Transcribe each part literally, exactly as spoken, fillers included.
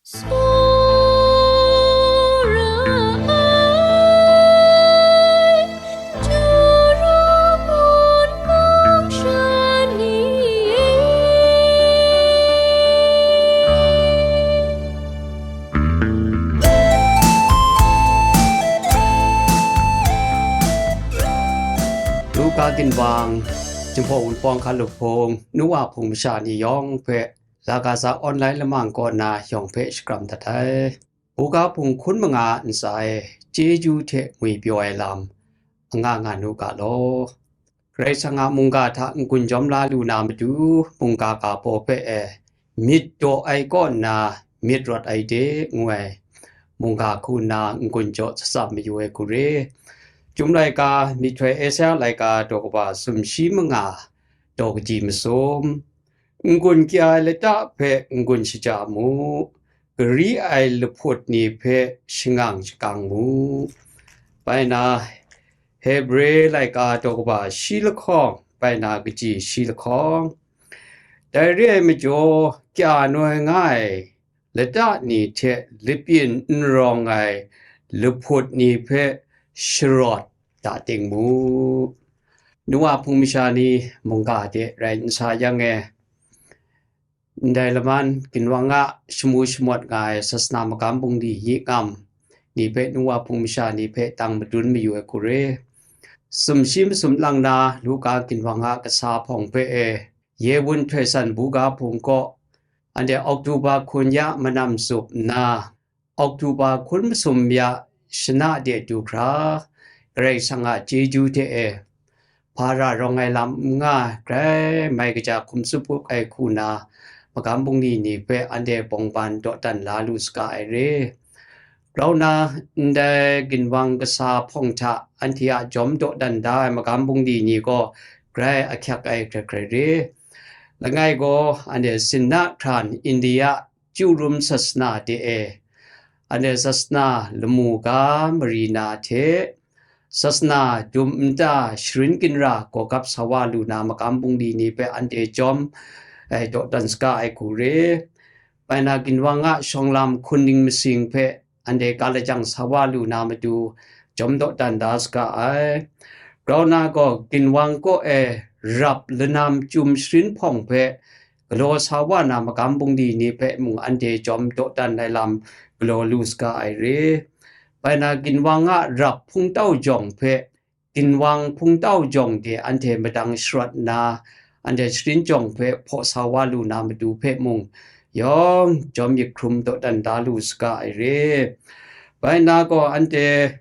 Tsawra ai, Jawrawn mung sha ni e. Luka ginwang, Jinghpaw Wunpawng Hkalup Hpung, Nu Wa Hpung masha ni yawng hpe, Lagaza online lamang kaw na yawng hpe shakram dat ai. Buga hpung hkun manga ntsa e chyeju hte ngwipyaw ai lam, anga nga nu ga law. Karai Kasang a mungga hta n-gun jawm la lu na matu, mungga ga baw hpe e myit daw ai kaw nna myit rawt ai de, ngu ai mungga hku nna n-gun jaw tsam mayu ai hku re. Chyum laika, myihtoi Esaia laika daw kaba sumshi manga daw kaji masum, n-gun kya ai lata hpe n-gun shaja mu, gari ai lahput ni hpe shangang shakang mu. Bai na, Hebre laika daw kaba shi lahkawng, bai na kaji shi lahkawng. Dai re ai majaw, kya noi nga ai lata ni hte lapyin n rawng ai lahput ni hpe sharawt da ting mu. Nu Wa Hpung masha ni mungga de rai n sa yang e, ndai laman ginwang a shamu shamawt nga ai sasana magam bungli yi ngam ni hpe Nu Wa Hpung masha ni hpe tang madun mayu ai hku re. Sumshi masum lang na Luka ginwang a kasa hpawng hpe e, Yewun Htoi San Buga Hpung kaw, anhte Oktoba hkun ya manam zup nna, Oktoba hkun masum ya shana de du hkra, Karai Kasang a chyeju hte e, hpa ra rawng ai lam n nga, grai mai kaja hkum tsup ai hku na, magam bungli ni hpe anhte bawngban dawdan la lu saga ai re. Grau na, ndai ginwang kasa hpawng hta anhte a jawm dawdan da ai magam bungli ni gaw grai ahkyak ai hkrai hkrai re. Langai gaw anhte sinna hkran India Chyu rum sasana de e, anhte sasana lamu ga mari na hte, sasana dum nta sharin ginra gawgap sa wa lu na magam bungli ni hpe anhte jawm, eh, dawdan saga ai hku re. Bai na ginwang a shawng lam hkun ning masing hpe anhte ga lajang sa wa lu na matu jawm dawdan da saga ai. Grau na gaw ginwang kaw e rap lanam chyum sharin hpawng hpe galaw sa wa na magam bungli ni hpe mung anhte jawm dawdan ai lam galaw lu saga ai re. Bai na ginwang a rap hpungtau jawng hpe, ginwang hpungtau jawng de anhte madang sharawt nna, anhte sharin jawng hpe hpaw sa wa lu na matu hpe mung, yawng jawm myit hkrum dawdan da lu saga ai re. Bai na gaw anhte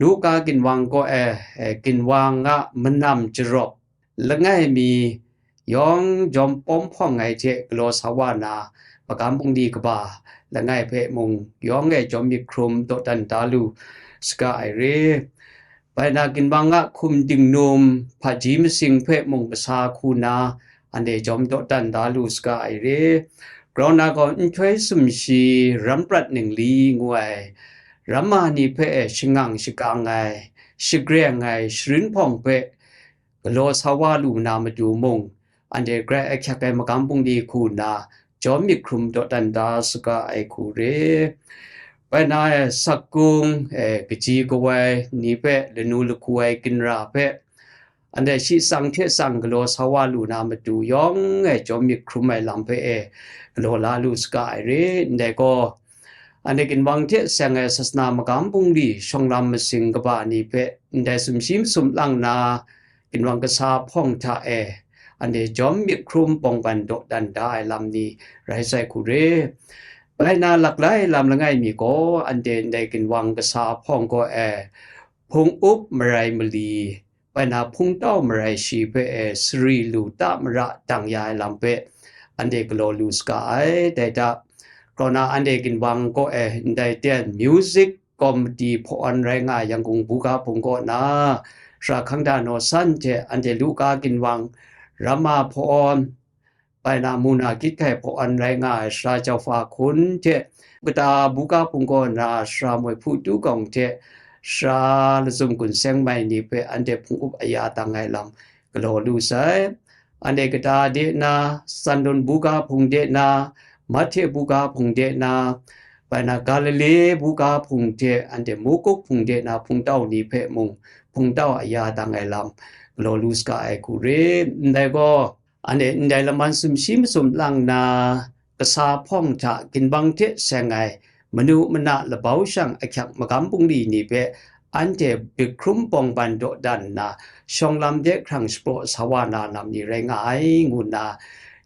Luka ginwang kaw e, eh, ginwang a manam jarawp langai mi yawng jawm pawm hpawng ai hte galaw sa wa na, magam bungli kaba langai hpe mung yawng e jawm myit hkrum dawdan da lu saga ai re. Bai na ginwang a hkum dingnum hpaji masing hpe mung kasa hku na, anhte jawm dawdan da lu saga ai re. Grau na gaw nhtoi sumshi ram prat ningli ngu ai ramma ni hpe shangang shakang ai, shagreng ai sharin hpawng hpe galaw sa wa lu na matu mung, anhte grai ahkyak ai magam bungli hku nna, jawm myit hkrum dawdan da saga ai hku re. Bai na e, sakgung, eh, kaji kawai ni hpe, lanu lahku ai ginra hpe, anhte shi tsang hte tsang galaw sa wa lu na matu yawng e jawm myit hkrum ai lam hpe e galaw la lu saga ai re. Ndai gaw, anhte ginwang hte seng ai sasana magam bungli shawng lam masing kaba ni hpe ndai sumshi masum lang na, ginwang kasa hpawng hta e anhte jawm myit hkrum bawngban dawdan da ai lam ni rai sai hku re. Bai na laklai lam langai mi gaw, anhte ndai ginwang kasa hpawng kaw e hpung up marai mali, bai na hpungtau marai shi hpe e sari lu ta mara dang ya ai lam hpe anhte galaw lu saga ai. Dai hta, grau na, anhte ginwang kaw e ndai ten music committee hpaw-awn rai nga ai Yangkung Buga Hpung kaw na, Sara Hkang Da Naw San hte anhte Luka ginwang ramma hpaw-awn, bai na muna gyit hkai hpaw-awn rai nga ai Sara Jau Fa Hkun hte, Kata Buga Hpung kaw na Sara Moi Hpu Tu Gawng hte Sara Lazum Gun Seng Mai ni hpe anhte hpung up aya dang ai lam galaw lu sai. Anhte kata de na, San Lun Buga Hpung de na, Mahte buga hpung de na, bai na Galile buga hpung hte anhte mukuk hpung de na hpungtau ni hpe mung hpungtau aya dang ai lam galaw lu saga ai hku re. Ndai gaw, anhte ndai laman sumshi masum lang na, kasa hpawng hta ginbang hte seng ai manu mana labau shang ahkyak magam bungli ni hpe anhte bik hkrum bawngban dawdan nna, shawng lam de hkrang shapraw sa wa na lam ni rai nga ai, ngu nna,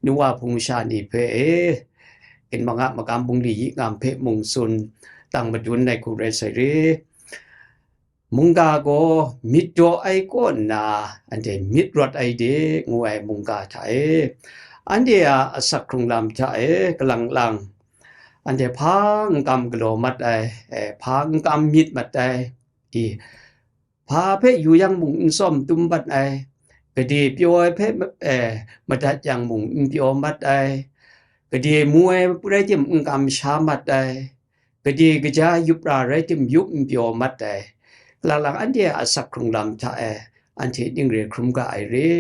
nu wa hpung masha ni hpe e, ginmang a magam bungli yi ngam hpe mung tsun, tang madun ai hku rai sai re. Mungga gaw myit daw ai kaw nna, anhte myit rawt ai de, ngu ai mungga hta e, anhte a asak hkrung lam hta e kalang lang, anhte hpa n kam galaw mat ai, e, hpa n kam myit mat ai, i, hpa hpe yu yang mung n tsawm tum mat ai, gade pyaw ai hpe, e, madat yang mung n pyaw mat ai, gade mu ai rai tim n kamsha mat ai, gade kaja yup ra rai tim yup n pyaw mat ai, kalang lang anhte a asak hkrung lam hta e, anhte ning re hkrum ga ai re.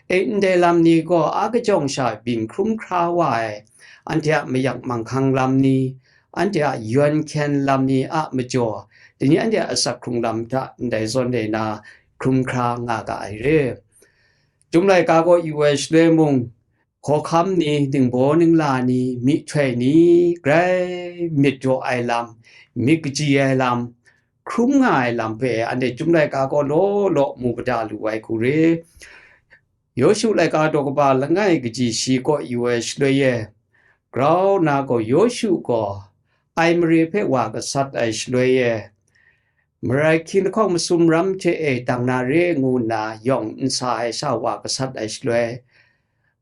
E, ndai lam ni gaw a kajawng sha byin hkrum hkra wa ai, anhte a mayak manghkang lam ni, anhte a yawn hkyen lam ni a majaw, dai ni anhte a asak hkrung lam hta ndai zawn dai na hkrum hkra nga ga ai re. Chyum laika gaw yu ai shaloi mung, hkawhkam ni, ningbaw ningla ni, myihtoi ni, grai myit daw ai lam, myit kaji ai lam, hkrum nga ai lam hpe anhte Chyum laika gaw law law mu mada lu ai hku re. Yawshu laika daw kaba langai kaji shi kaw yu ai shaloi e, grau na gaw Yawshu gaw ai mare hpe wa gasat ai shaloi e, marai hkying lahkawng masum ram hte e dang na re ngu nna yawng n sa ai sha wa gasat ai shaloi,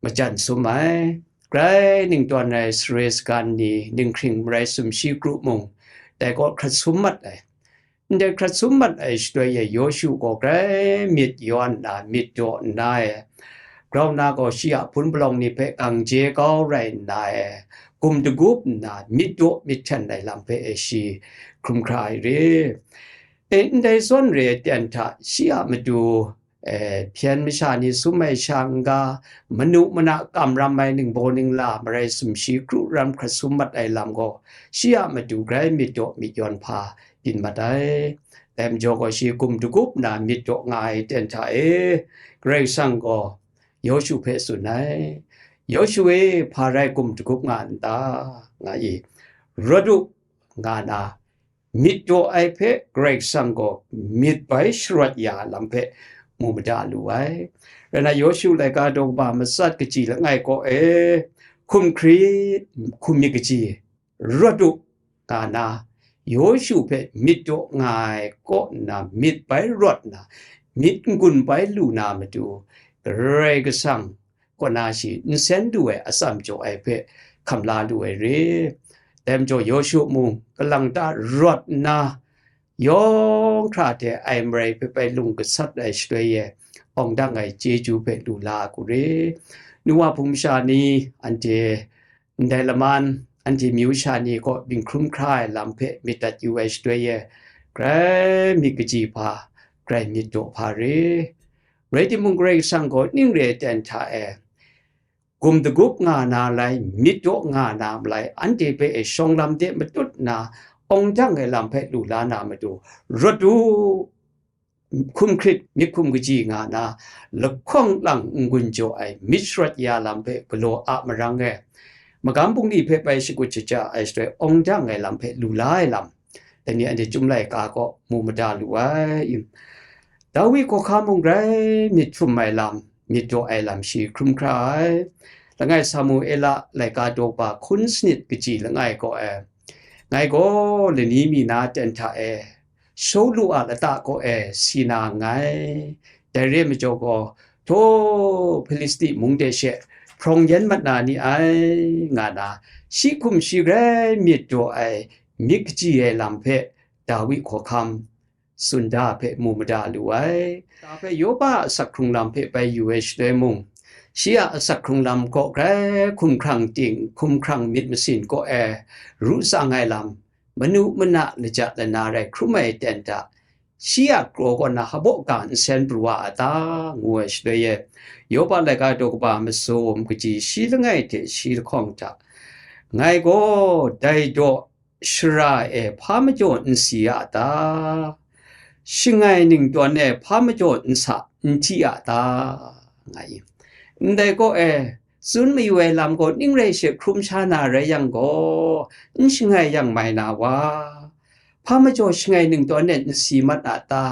majan sum ai, grai ningtawn ai sare sagan ni, ninghkring marai sumshi kru mung, dai kaw hkrat sum mat ai. Ndai hkrat sum mat ai shaloi e Yawshu gaw grai myit yawn nna, myit daw nna e, grau na gaw shi a hpun palawng ni hpe gang je kau rai nna e, gum dagup nna myit daw myit hten ai lam hpe e shi hkrum hkra ai re. E, ndai zawn re ai ten hta shi a matu, e, hpyen masha ni sum ai sha n-ga, manu mana kam ram ai ningbaw ningla marai sumshi kru ram hkrat sum mat ai lam gaw, shi a matu grai myit daw myit yawn hpa byin mat ai. Dai majaw gaw shi gum dagup nna myit daw nga ai ten hta e, Karai Kasang gaw Yawshu hpe tsun ai, Yawshu e, hpa rai gum dagup nga n ta? Nga i, rawt u, nga na, myit daw ai hpe Karai Kasang gaw myit bai sharawt ya ai lam hpe mu mada lu ai. Rai nna, Yawshu laika daw kaba matsat kaji langai kaw e, hkum hkrit, hkum myit kaji, rawt u, nga na, Yawshu hpe myit daw nga ai kaw nna myit bai rawt nna, myit n-gun bai lu na matu, Karai Kasang kaw na shi nsen du ai atsam jaw ai hpe hkam la lu ai re. Dai majaw Yawshu mung kalang ta rawt nna, yawng hkra hte ai marai hpe bai lung gasat ai shaloi e, awng dang ai chyeju hpe lu la ai hku re. Nu wa hpung masha ni, anhte ndai laman, anhte myu sha ni kaw byin hkrum hkra ai lam hpe myit dat yu ai shaloi e, grai myit kaji hpa, grai myit daw hpa re. Rai timung, Karai Kasang gaw ning re ai ten hta e, gum dagup nga na lai, myit daw nga na malai, anhte hpe e shawng lam de matut nna, awng dang ai lam hpe lu la na matu, rawt u, hkum hkrit, myit hkum kaji nga na, lahkawng lang n-gun jaw ai myit sharawt ya lam hpe galaw a marang e, magam bungli hpe bai shakut shaja ai shaloi, awng dang ai lam hpe lu la ai lam, dai ni anhte Chyum laika kaw mu mada lu ai. Dawi hkawhkam mung grai myit htum ai lam, myit daw ai lam shi hkrum hkra ai. Langai Samuela laika daw kaba hkun sanit kaji langai kaw e, ngai gaw lani mi na ten hta e, Shawlu a lata kaw e si na nngai. Dai re ai majaw gaw, htaw Hpilisti mung de she hprawng yan mat na ni ai, nga na, shi hkum shi grai myit daw ai myit kaji ai lam hpe Dawi hkawhkam tsun da hpe mu mada lu ai. Ga hpe Yoba a asak hkrung lam hpe bai yu ai shaloi mung, shi a asak hkrung lam kaw grai hkumhkrang ting, hkumhkrang myit masin kaw e ru tsang ai lam, manu mana laja lana rai hkrum ai ten hta, shi a kraw kaw na hpaw ga nsen pru wa a ta, ngu ai shaloi e, Yoba laika daw kaba masum kaji shi langai hte shi lahkawng hta, Ngai gaw dai daw shara e hpa majaw n si a ta? Shangai ningtawn e hpa majaw n sa, n hti a ta? Nga i. Ndai kaw e, tsun mayu ai lam gaw ning rai she hkrum sha na rai yang gaw, n shangai yang mai na wa? Hpa majaw shangai ningtawn e n si mat a ta?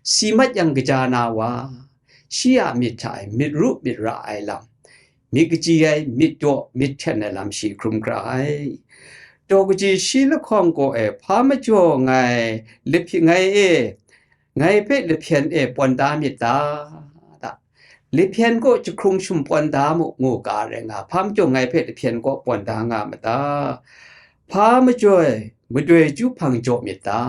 Si mat yang kaja na wa? Shi a myit hta e myit ru myit ra ai lam, myit kaji ai, myit daw myit hten ai lam shi hkrum hkra ai. Daw kaji shi lahkawng kaw e hpa majaw ngai lahpyen, ngai e, ngai hpe lahpyen e pawn da myit ta? Lahpyen kaw jahkrung shum pawn da mu, ngu ga rai nga, hpa majaw ngai hpe lahpyen kaw pawn da nga ma ta? Hpa majaw madoi chyu hpang jaw myit ta?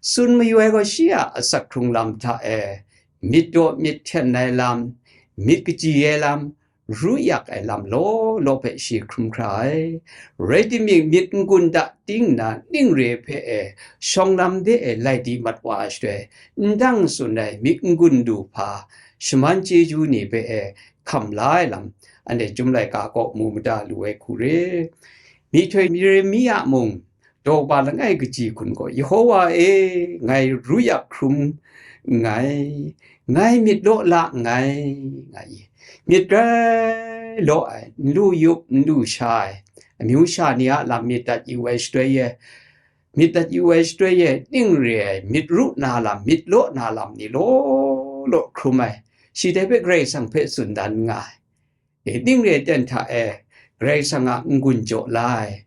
Tsun mayu ai gaw shi a asak hkrung lam hta e, myit daw myit hten ai lam, myit kaji ai lam, ru yak ai lam law law hpe shi hkrum hkra ai. Rai timung, myit n-gun da ting nna ning re hpe e, shawng lam de e lai di mat wa ai shaloi, ndang tsun ai myit n-gun du hpa, shaman chyeju ni hpe e hkam la ai lam, anhte Chyum laika kaw mu mada lu ai hku re. Myihtoi Yeremia mung, daw ba langai kaji hkun gaw, "Yehowa e, ngai ru yak hkrum nngai, ngai myit law la nngai," nga i. Myit grai law ai, n lu yup, n lu sha ai, amyu sha ni a lam myit dat yu ai shaloi e, myit dat yu ai shaloi e, ning re ai, myit ru na lam, myit law na lam ni law law hkrum ai, shi dai hpe Karai Kasang hpe tsun dan nga ai. E, ning re ai ten hta e, Karai Kasang a n-gun jaw la ai,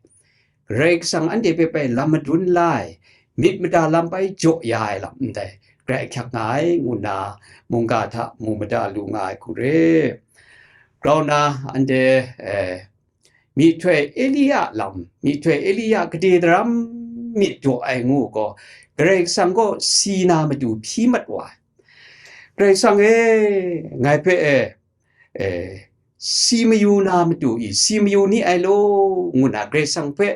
Karai Kasang anhte hpe bai lam madun la ai, myit mada lam bai jaw ya ai lam ndai, grai ahkyak nga ai, ngu nna mungga hta mu mada lu nga ai hku re. Grau nna, anhte, e, myihtoi Elia lam, myihtoi Elia gade daram myit daw ai ngu gaw, Karai Kasang gaw si na matu hpyi mat wa ai. Karai Kasang e, ngai hpe e, e, si mayu na matu i, si mayu ni ai law, ngu nna Karai Kasang hpe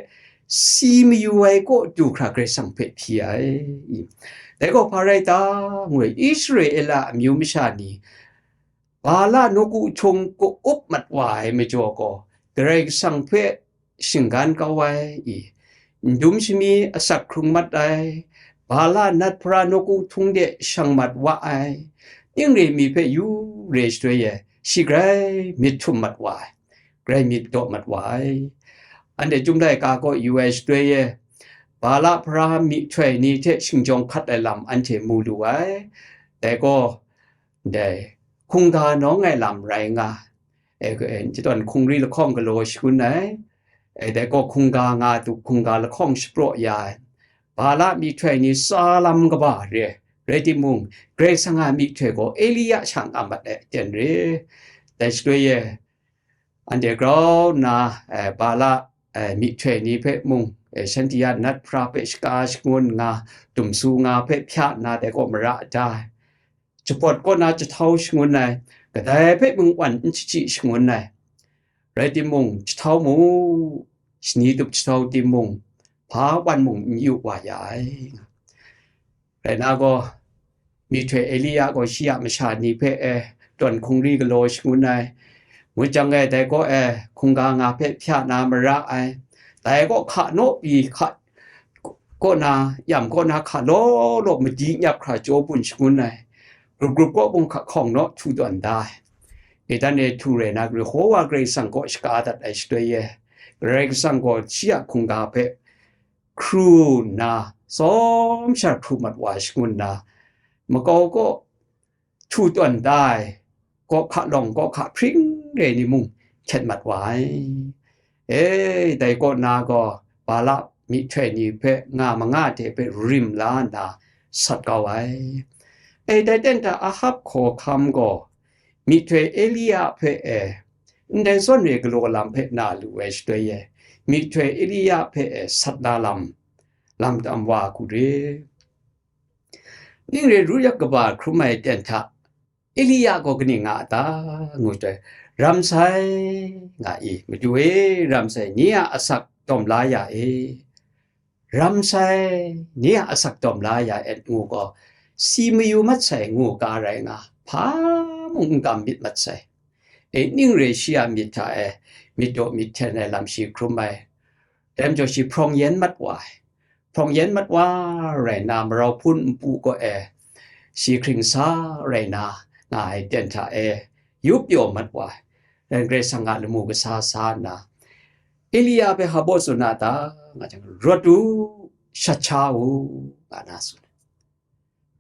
si mayu ai kaw du hkra Karai Kasang hpe hpyi ai. Dai gaw hpa rai ta? Ngu ai, Israela amyu masha ni, Bala nawku htung ka-up mat wa ai majaw gaw, Karai Kasang hpe shinggan kau ai i, ndum shami asak hkrung mat ai, Bala nat hpara nawku htung de shang mat wa ai, ning re mi hpe yu re shaloi e, shi grai myit htum mat wa ai, grai myit daw mat wa ai. Anhte Chyum laika kaw yu ai shaloi e, Bala hpara myihtoi ni hte shingjawng hkat ai lam anhte mu lu ai. Dai gaw, dai hkungga nawng ai lam rai nga, e, e, shadawn hkungri lahkawng galaw shangun ai, e, dai gaw hkungga nga tu, hkungga lahkawng shapraw ya ai, Bala myihtoi ni tsa lam kaba re, rai timung, Karai Kasang a myihtoi gaw Elia sha nga mat ai aten re. Dai shaloi e, anhte grau nna, e, Bala, e, myihtoi ni hpe mung, e, shanhte a nat hpara hpe shaka shangun nga, dumsu nga hpe hpya nna, dai gaw mara da ai. Jahpawt kaw na jahtau shangun ai, kadai hpe mung wan n chyaji shangun ai. Rai timung, jahtau mu, shani tup jahtau timung, hpa wan mung n yu wa ya ai. Rai nna gaw, myihtoi Elia gaw shi a masha ni hpe, e, dawn hkungri galaw shangun ai. Ngut jang e, dai kaw e, hkungga nga hpe hpya na mara ai. Dai kaw hka naw pyi hka kaw na, yam kaw na hka law law madi nyap hkra jaw bun shangun ai, grup grup kaw bung hka hkawng naw htu tawn da ai. Etan e htu rai na, Yehowa Karai Kasang kaw shaka dat ai shaloi e, Karai Kasang gaw shi a hkungga hpe hkru nna, tsawm sha hkru mat wa shangun nna, makau kaw htu tawn da ai, kaw hka lawng, kaw hka hpring re ni mung hkyet mat wa ai. E, dai kaw na gaw, Bala myihtoi ni hpe nga manga hte hpe rim la nna sat kau ai. E, dai ten hta Ahab hkawhkam gaw, myihtoi Elia hpe e, ndai zawn re galaw lam hpe na lu ai shaloi e, myihtoi Elia hpe e sat na lam, lam tam wa hku re. Ning re ru yak kaba hkrum ai ten hta, Elia gaw kaning nga a ta? Ngu jai, ram sai, nga i, Madu e, ram sai, nye a asak dawm la ya e, ram sai, nye a asak dawm la ya e, ngu gaw, si mayu mat sai, ngu ga rai nga, hpa mung n kam myit mat sai. e, ning re shi a myit hta e myit daw myit hten ai lam shi hkrum ai. Dai majaw shi hprawng yen mat wa ai. Hprawng yen mat wa rai nna, marau hpun npu kaw e shi hkring sa rai na nga ai ten hta e yup pyaw mat wa ai. Rai Karai Kasang a lamu kasa sa nna, Elia hpe hpa baw tsun a ta, nga jang, rawt u, shat sha u, nga na tsun.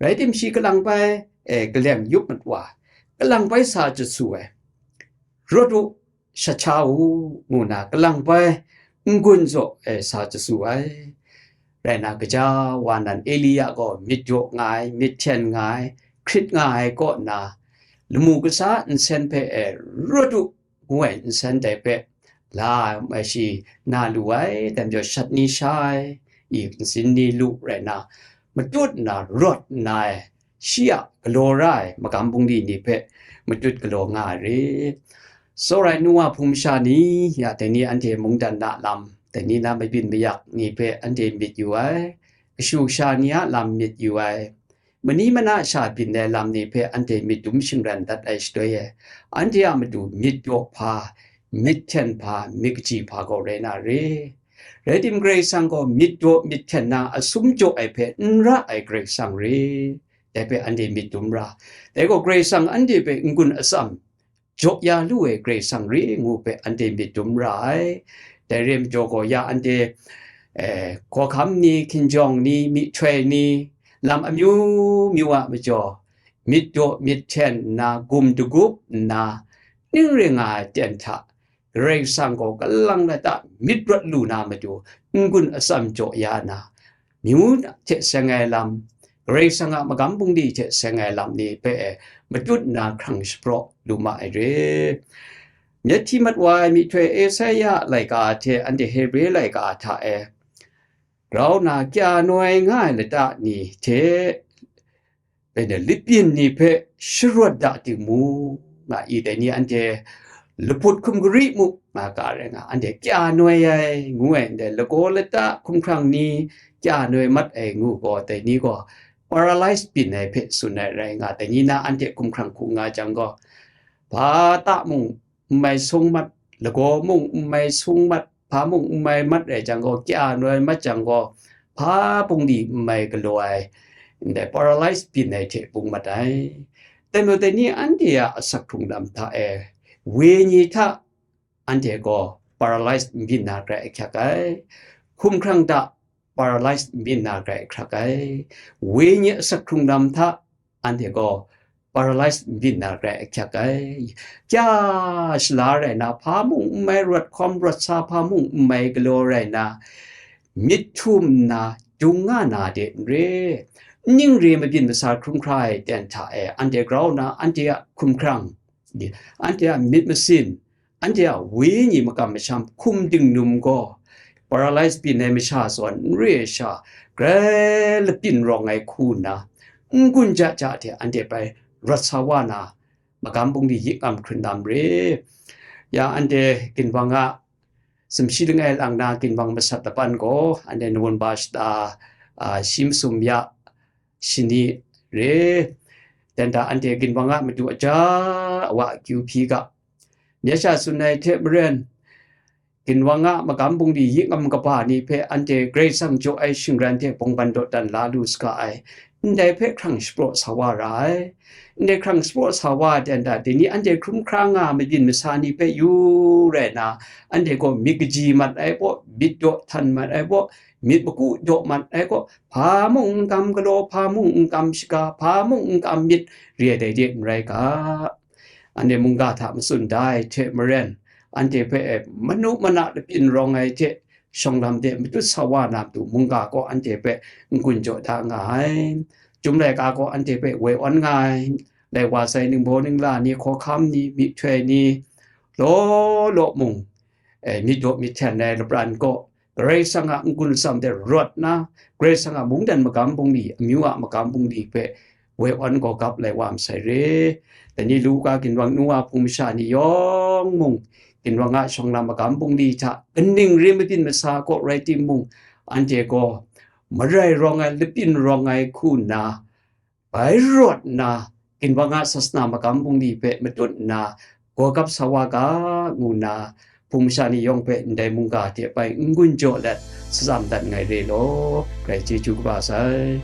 Rai tim, shi kalang bai, e, kalem yup mat wa, kalang bai sa jasu ai, rawt u, shat sha u, ngu na kalang bai n-gun zaw, e, sa jasu ai. Rai na, gaja wa nan Elia gaw myit daw nga ai, myit hten nga ai, hkrit nga ai kaw nna, lamu kasa nsen hpe, e, rawt u, ngu ai nsen dai hpe la ai shi na lu ai, dai majaw shat ni sha ai, i nsin ni lu rai na, matut nna rawt nna ai, shi a galaw ra ai magam bungli ni hpe matut galaw nga ai re. Tsawra ai nu wa hpung masha ni, ya dai ni anhte mungdan na lam, dai ni na mabyin mayak ni hpe anhte myit yu ai, kashu kasha ni a lam myit yu ai, mani mana sha byin ai lam ni hpe anhte myit dum shingran dat ai shaloi e, anhte a matu myit daw hpa, myit hten hpa, myit kaji hpa gaw rai na re. Rai tim, Karai Kasang gaw myit daw myit hten na asum jaw ai hpe n ra ai Karai Kasang re. Dai hpe anhte myit dum ra. Dai gaw Karai Kasang anhte hpe n-gun atsam jaw ya lu ai Karai Kasang re ngu hpe anhte myit dum ra ai. Dai re majaw gaw, ya anhte, eh, hkawhkam ni, hkinjawng ni, myihtoi ni, lam amyu myu a majaw, myit daw myit hten nna, gum dagup nna, ning ring nga ai ten hta, Karai Kasang gaw kalang lata myit rawt lu na matu, n-gun atsam jaw ya na, myu hte seng ai lam, Karai Kasang a magam bungli hte seng ai lam ni hpe matut nna hkrang shapraw lu ma ai re. Myit hti mat wa ai myihtoi Esaia laika hte anhte Hebre laika hta e grau na kya noi nga ai lata ni hte, bai na, lipyin ni hpe sharawt da ting mu, nga i, dai ni anhte lahput hkum gari mu nga ga rai nga, anhte kya noi ai, ngu ai, ndai lagaw lata hkumhkrang ni kya noi mat ai ngu gaw, dai ni gaw paralyze byin ai hpe tsun ai rai nga, dai ni na anhte hkumhkrang hku nga jang gaw, hpa ta mung n mai sung mat, lagaw mung n mai sung mat, hpa mung n mai mat rai jang gaw, kya noi mat jang gaw, hpa bungli n mai galaw ai, ndai paralyze byin ai hte bung mat ai. Dai majaw dai ni anhte a asak hkrung lam hta e, wenyi hta anhte gaw paralyze n byin na grai ahkyak ai, hkumhkrang hta paralyze n byin na grai ahkyak ai, wenyi asak hkrung lam hta anhte gaw paralyze n byin na grai ahkyak ai. Kya shala rai na, hpa mung n mai rawt hkawm rawt sa, hpa mung n mai galaw rai na, myit htum nna dung nga na de n re. Ning re mabyin masa hkrum hkra ai ten hta e, anhte grau na, anhte a hkumhkrang, anhte a myit masin, anhte a wenyi makam masham hkum dingnum gaw, paralyze byin ai masha zawn n re ai sha, grai lapyin rawng ai hku nna, n-gun ja ja hte anhte bai rawt sa wa na, magam bungli yik ngam hkrun na re. Ya anhte ginwang a sumshi langai lang na ginwang masat laban gaw, anhte nawun ba shata, a, shi masum ya shani re. Dan da anhte ginwang a matu aja awa akyu hpyi ga, myit sha tsun ai hte maren, ginwang a magam bungli yik ngam kaba ni hpe anhte Karai Kasang jaw ai shingran hte bawngban dawdan la lu saga ai, ndai hpe hkrang shapraw sa wa ra ai. Ndai hkrang shapraw sa wa ai dan da, dai ni anhte hkrum hkra nga mabyin masa ni hpe yu rai na, anhte gaw myit kaji mat ai baw, myit daw htan mat ai baw, myit maku daw mat ai gaw, hpa mung n kam galaw, hpa mung n kam shaga, hpa mung n kam myit, re ai dai de n rai ga. Anhte mungga hta matsun da ai hte maren, anhte hpe manu mana lapyin rawng ai hte, shawng lam de matut sa wa na matu mungga gaw anhte hpe n-gun jaw da nga ai. Chyum laika gaw anhte hpe woi awn nga ai. Lai wa sai ningbaw ningla ni, hkawhkam ni, myihtoi ni, law law mung, e, myit daw myit hten ai lapran gaw, Karai Kasang a n-gun atsam de rawt nna, Karai Kasang a mungdan magam bungli, amyu a magam bungli hpe woi awn gaw gap lai wa masai re. Dai ni Luka ginwang nu wa hpung masha ni yawng mung, ginwang a shawng lam magam bungli hta kaning re mabyin masa kaw rai timung, anhte gaw marai rawng ai, lapyin rawng ai hku nna, bai rawt nna, ginwang a sasana magam bungli hpe matut nna, gaw gap sa wa ga, ngu nna, hpung masha ni yawng hpe ndai mungga hte bai n-gun jaw let, shatsam dat nngai re law, Karai chyeju kaba sai.